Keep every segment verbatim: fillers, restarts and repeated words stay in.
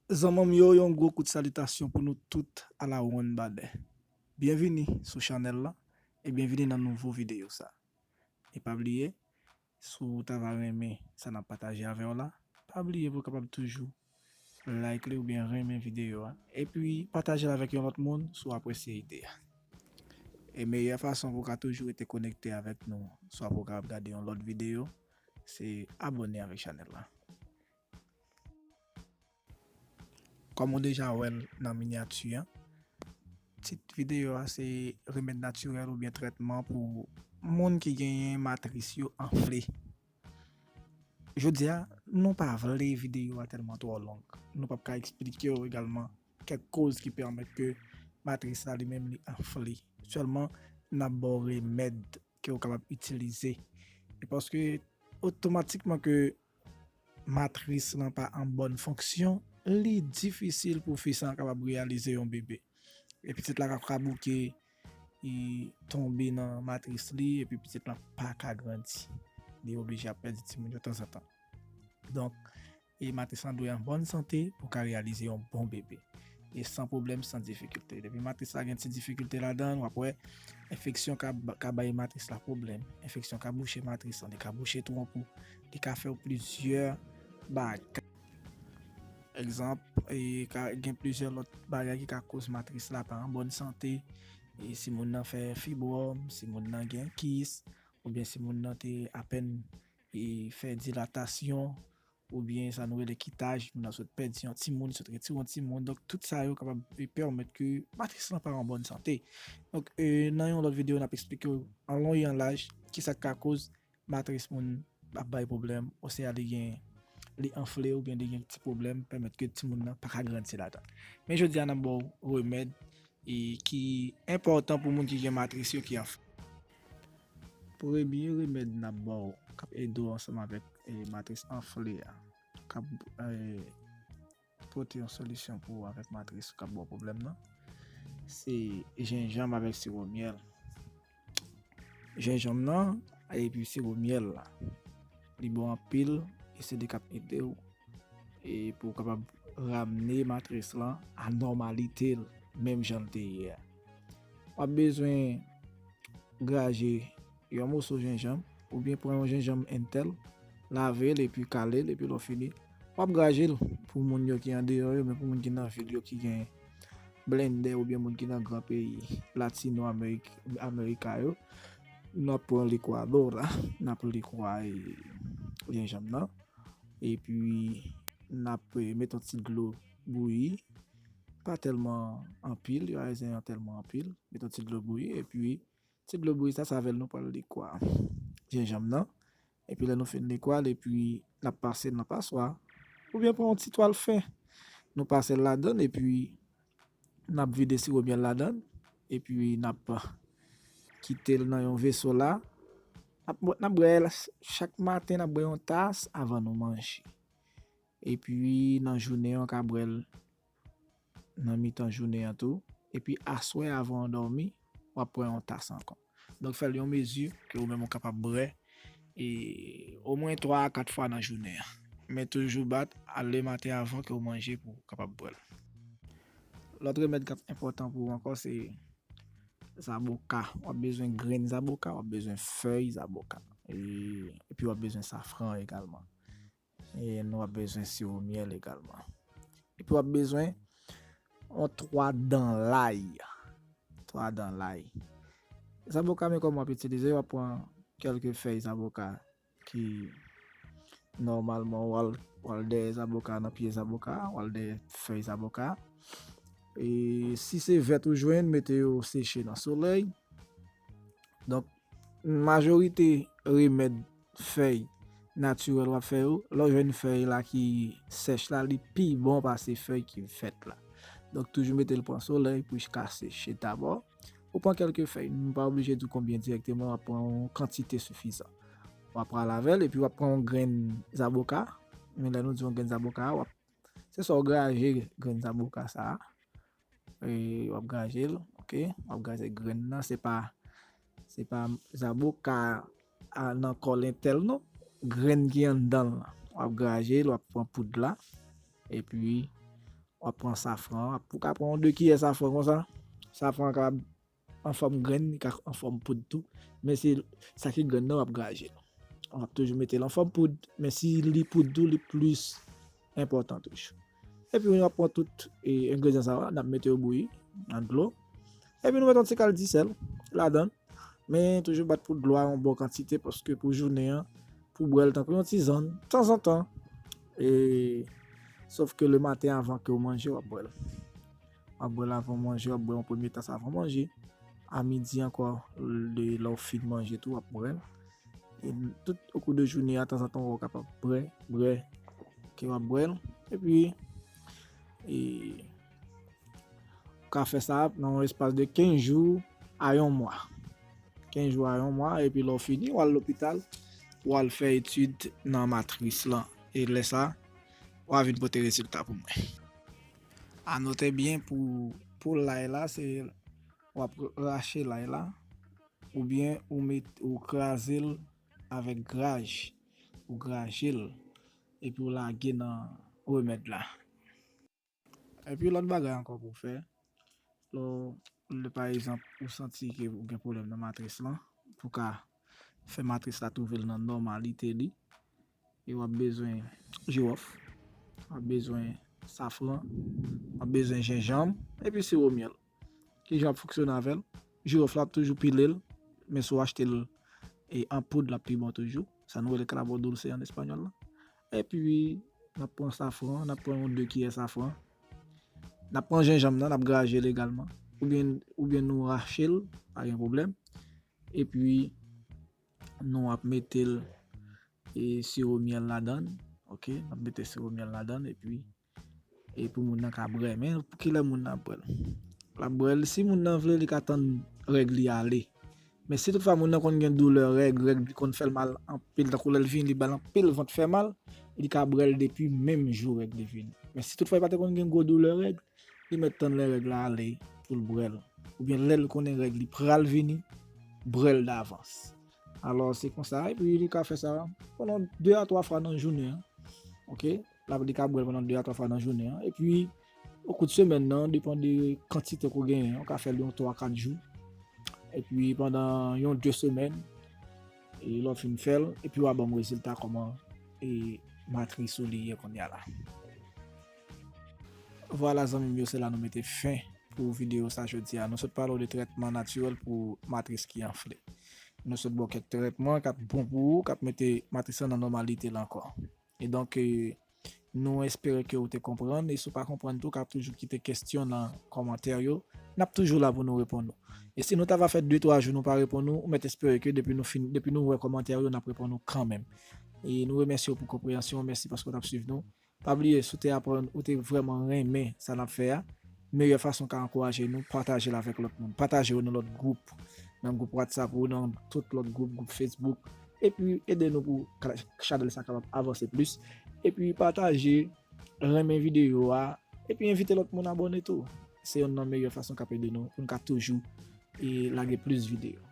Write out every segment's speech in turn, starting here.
Zanmanm yo, yon gwo kout salitasyon pou nou tout a la wonn badè. Byenvini sou chanèl la e byenvini nan nouvo videyo sa. E pa bliye, si w ta va renmen sa n ap pataje avè w la, pa bliye pou w kapab toujou like li oubyen renmen videyo a. Epi pataje l avèk yon lòt moun si w apresye ide a. E meyè fason pou w ka toujou rete konekte avèk nou, swa pou w kapab gade yon lòt videyo, se abòne avèk chanèl la. Kòm ou deja wè l nan minyati an, tit videyo a se remèd natirèl oubyen trètman pou moun ki genyen matris yo anfle. Jodi a, nou pa vle videyo a tèlman twò long. Nou p ap ka eksplike w egalman kèk koz ki pèmèt ke matris la li menm li anfle. Sèlman, n ap ba w remèd ke w kapab itilize. E paske otomatikman ke matris lan pa an bòn fonksyon, li difisil pou fi sa a kapab reyalize yon bebe. E pitit la ka, ka bouke, e tonbe nan matris li, epi pitit lan pa ka grandi. Li oblije ap pèdi timoun yo tanzantan. Donk, e matris lan dwe an bòn sante pou ka reyalize yon bon bebe. E san pwoblèm, san difikilte. Depi matris la gen ti difikilte ladan l, w ap wè enfeksyon ka, ka bay matris la pwoblèm. Enfeksyon ka bouche matris lan, li ka bouche twonp ou, li ka fè w plizyè bagay. Egzanp, e ka gen plizyè lòt bagay ki ka koz matris la pa an bòn sante. E si moun nan fè fibwòm, si moun nan gen kis, oubyen si moun nan te apèn e fè dilatasyon, oubyen sa nou rele kitaj, moun nan sot pèdi yon timoun, sot retire yon timoun. Donk, tout sa yo kapab pèmèt ke matris lan pa an bòn sante. Donk, e, nan yon lòt videyo, n ap eksplike w an lon e an laj kisa k ka koz matris moun ap bay pwoblèm, oswa li gen, li anfle oubyen li gen ti pwoblèm, pèmèt ke timoun nan pa ka grandi ladan. Men jodi a, n ap ba w remèd e ki enpòtan pou moun ki gen matris yo ki anfle. Premye remèd n ap ba w k ap ede w ansanm avèk, e, matris anfle a, k ap, e, pote yon solisyon pou ou avèk matris ou k ap ba w pwoblèm nan, se jenjanm avèk siwo myèl. Jenjanm nan, epi siwo myèl la, li bon anpil, e se li k ap ede w e pou w kapab ramne matris lan a nòmalite l, menm jan l te ye a. W ap bezwen graje yon moso jenjanm, oubyen pran yon jenjanm entèl, lave l epi kale l, epi lè w fini, w ap graje l. Pou moun yo ki andeyò yo, men pou moun ki nan vil yo ki gen blendè, oubyen moun ki nan gran peyi latino Amerik-, Amerika yo, n ap pran licuadora, n ap likwaye jenjanm nan. Epi, n ap, eh, met yon ti dlo bouyi. Pa tèlman anpil, yo pa bezwen tèlman anpil. Met yon ti dlo bouyi, epi ti dlo bouyi sa, se avè l nou pral likwa jenjanm nan. Epi lè nou fin likwa l, epi n ap pase l nan paswa. Oubyen pran yon ti twal fen. Nou pase l ladan l, epi n ap vide siwo myèl ladan l, epi n ap kite l nan yon veso la. N ap, n ap bwè l chak maten, n ap bwè yon tas avan nou manje. Epi nan jounen an, w ka bwè l nan mitan jounen an tou. Epi aswè, avan w dòmi, w ap pran yon tas ankò. Donk, fè l yon mezi ke ou menm ou kapab bwè, e, omwen twa a kat fwa nan jounen an. Men toujou bat al lematen avan ke w manje pou w kapab bwè l. Lòt remèd k ap enpòtan pou ou ankò, se zaboka. W ap bezwen grenn zaboka, w ap bezwen fèy zaboka. E, epi w ap bezwen safran egalman. E nou ap bezwen siwo myèl egalman. Epi w ap bezwen yon twa dan lay. Twa dan lay. Zaboka, men kòman w ap itilize, w ap pran kèlke fèy zaboka ki nòmalman w al, w al dèyè zaboka, nan pye zaboka, w al dèyè fèy zaboka. E si se vèt ou jwenn, mete yo seche nan solèy. Donk, majorite remèd fèy natirèl w ap fè yo, lè w jwenn fèy la ki sèch la, li pi bon pase fèy ki vèt la. Donk, toujou mete l pran solèy pou l ka seche dabò. Ou pran kèlke fèy, nou pa oblije di w konbyen dirèkteman, w ap pran yon kantite sifizan. W ap pral avè l, epi w ap pran yon grenn zaboka. Men lè nou di yon grenn zaboka, w ap, se sa w graje grenn zaboka sa a. E, w ap graje l, oke? W ap graje grenn nan, se pa, se pa zaboka a nan kò l entèl non, grenn ki anndan l lan. W ap graje l, w ap pran poud la, epi w ap pran safran an, w ap, ou ka pran yon de kiyè safran konsa. Safran an ka an fòm grenn, li ka an fòm poud tou. Men se sa ki grenn nan w ap graje l. W ap toujou mete l an fòm poud, men si li poud tou, li plis enpòtan toujou. Epi w ap pran tout e, engredyan sa yo, n ap mete yo bouyi nan dlo. Epi nou mete yon ti kal disèl ladan l. Men toujou bat pou dlo a yon bon kantite, paske pou jounen an, pou bwè l tankou yon tizann, tanzantan. E, sòf ke le maten avan ke w manje, w ap bwè l. W ap bwè l avan w manje, w ap bwè yon premye tas avan w manje. A midi ankò, lè, lè w fin manje tou, w ap bwè l. E tout okou de jounen an, tanzantan, w kapab bwè, bwè, ke w ap bwè l. Epi, e, ou ka fè sa nan yon espas de kenz jou a yon mwa. Kenz jou a yon mwa, epi lè w fini, w al lopital, w al fè etid nan matris lan. E lè sa, w a vin pote rezilta pou mwen. A note byen pou, pou lay la, se w ap rache lay la, oubyen ou met, ou kraze l avèk graj, ou graje l, epi w lage nan remèd la. Epi lòt bagay ankò pou w fè, lè w, lè pa egzanp, ou santi ke ou gen pwoblèm nan matris lan, pou w ka fè matris la twouve l nan nòmalite li, e w ap bezwen jiwòf, w ap bezwen safran, w ap bezwen jenjanm, epi siwo myèl. Kijan w ap fonksyone avè l? Jiwòf la w ap toujou pile l, men si w achte l e an poud, l ap pi bon toujou. Sa nou rele clavo dulce an espanyòl la. Epi, n ap pran safran, n ap pran yon de kiyè safran. N ap pran jenjanm nan, n ap graje l egalman. Oubyen, oubyen nou rache l, pa gen pwoblèm. Epi, nou ap mete l e siwo myèl ladan l, oke? N ap mete siwo myèl ladan l, epi, e pou moun nan ka bwè. Men pou kilè moun nan ap bwè l? L ap bwè l, si moun nan vle, li ka tann règ li ale. Men si toutfwa moun nan konn gen doulè règ, règ li konn fè l mal anpil, tankou lè l vini, li ba l anpil vant fè mal, li ka bwè l depi menm jou règ li vini. Men si toutfwa li pa te konn gen gwo doulè règ, li mèt tann lè règ la ale pou l bwè l. Oubyen lè l konnen règ li pral vini, bwè l davans. Alò, se konsa, epi li ka fè sa pandan de a twa fwa nan jounen an. Oke? L ap, li ka bwè l pandan de a twa fwa nan jounen an. Epi, o kou de semèn nan, depann de kantite ke w genyen an, w ka fè l yon twa, kat jou. Epi, pandan yon de semèn, e lè w fin fè l, epi w a ban m rezilta kòman e matris ou li ye kounye a la. Vwala, zanmi m yo, se la nou mete fen pou videyo sa jodi a. Nou sot pale w de trètman natirèl pou matris ki anfle. Nou sot ba w kèk trètman k ap bon pou ou, k ap mete matris lan nan nòmalite l ankò. E donk, e, nou espere ke w te konprann, e si w pa konprann tou, w ka toujou kite kesyon nan kòmantè yo. N ap toujou la pou nou reponn ou. E si nou ta va fè de twa jou nou pa reponn ou, ou mèt espere ke depi nou fin, depi nou wè kòmantè yo, n ap reponn ou kanmenm. E nou remèsye w pou konpreyansyon w, mèsi paske w t ap swiv nou. Pa bliye, si w te aprann, ou te vrèman renmen sa n ap fè a, meyè fason w ka ankouraje nou, pataje l avèk lòt moun. Pataje yo nan lòt gwoup, nan gwoup WhatsApp ou nan tout lòt gwoup, gwoup Facebook. Epi ede nou pou ka-, chanèl sa kapab avanse plis. Epi pataje, renmen videyo a, epi envite lòt moun abòne tou. Se youn nan meyè fason k ap ede nou pou n ka toujou e lage plis videyo.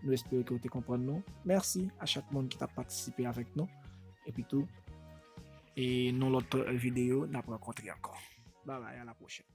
Nou espere ke w te konprann nou. Mèsi a chak moun ki t ap patisipe avèk nou. Epi tou, e nan lòt videyo, n ap rankontre ankò. Babay, a la pwochèn.